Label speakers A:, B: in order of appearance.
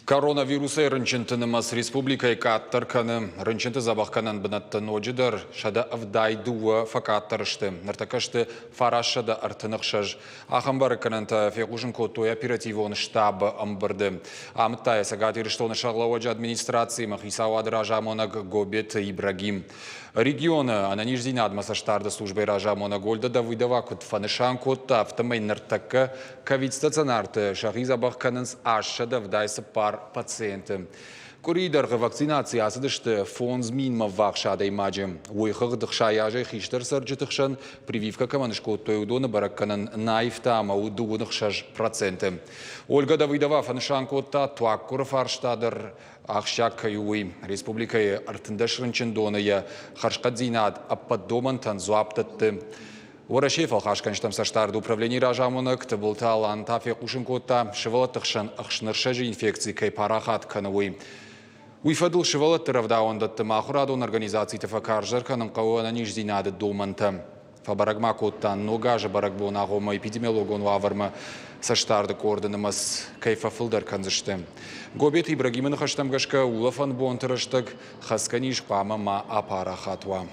A: Коронавирусӕй рынчынты нымӕц республикӕйы къаддӕр кӕны. Рынчынты дзӕбӕхгӕнӕн бынӕттӕ ноджыдӕр 172 фӕкъаддӕр сты. Ныртӕккӕ сты 936. Ахӕм бӕрӕггӕнӕнтӕ фехъусын кодтой оперативон штабы ӕмбырды. Амыдта йӕ Цӕгат Ирыстоны сӕргълӕууӕджы администрациимӕ хицауады разамонӕг Гобеты Ибрагим. Регионы ӕнӕниздзинадмӕ цӕстдарды службӕйы разамонӕг Ольга Давыдова куыд фӕнысан кодта, афтӕмӕй ныртӕккӕ ковид-стационарты сӕхи дзӕбӕх кӕнынц 874 пациенты. Къуырийы дӕргъы вакцинаци ацыдысты 5 минмӕ ввахс адӕймаджы. Уый хыгъд 60 азӕй хистӕр цӕрджыты хсӕн прививкӕ кӕмӕн скодтой, уыдоны бӕрӕггӕнӕн нӕ аивта ӕмӕ у 66%. Ольга Давыдова фӕнысан кодта, туаггуыры фарста дӕр ахсджиаг кӕй у, уый. Республикӕйы 13 рынчындоны йӕ хӕрзхъӕддзинад ӕппӕт домӕнтӕн дзуапп дӕтты. Уӕрӕсейы фӕлхасгӕнджытӕм цӕстдарды управленийы разамонӕг Тыбылты Алан та фехъусын кодта, сывӕллӕтты хсӕн ӕхснырсӕджы инфекци кӕй парахат кӕны, уый. Уый фӕдыл сывӕллӕтты рӕвдауӕндӕтты ӕмӕ ахуырадон организациты фӕкарздӕр кӕнын хъӕуы ӕнӕниздзинады домӕнтӕ. Фӕбӕрӕг ма кодта, ног азы бӕрӕгбон агъоммӕ эпидемиологон уавӕрмӕ цӕстдарды къорды нымӕц кӕй фӕфылдӕр кӕндзысты. Гобеты Ибрагимы ныхӕстӕм гӕсгӕ, улӕфӕн бонты рӕстӕг хӕцгӕ низ хъуамӕ ма апарахат уа.